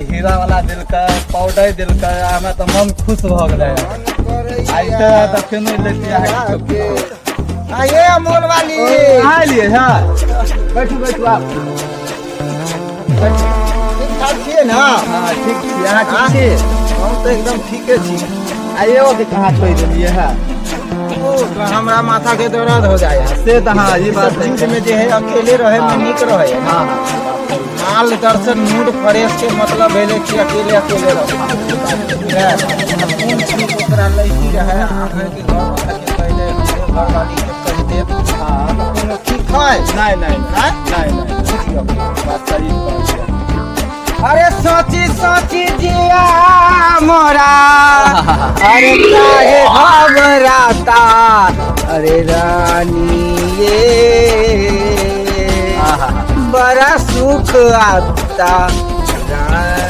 हीरा वाला देलकै, पाउडर देलकै, हमरा तऽ मन खुश भऽ गेलै। आइ तऽ फेनो लेती अहाँके। आइए अमोल वाली। अहाँ एलियै? हँ, बैठू बैठू आप। ठीक ठाक छियै ने? हँ, ठीक छी। अहाँ ठीक छी? हम तऽ एकदम ठीके छी। आ एगो के कहाँ छोड़ि देलियै है? ओ तऽ हमरा माथा के दर्द हो जाए है। से तऽ हँ, ई बात सब चीज में जे है अकेले रहे में नीक रहे है। माल दर्शन मूड फ्रेश के मतलब भेलै कि अकेले अकेले रहो। कोन ठीक ओकरा लड़की रहे अहाँके घर वाला के पहिले हमरे घरवाली के कहि देब। कोनो ठीक है? नहि नहि। आँय? नहि नहि, बुझियौ। बात सही कहलियै। अरे सोची सोची जिया मोरा, अरे काहे घबराता, अरे रानी ये आहा। बड़ा सुख आता।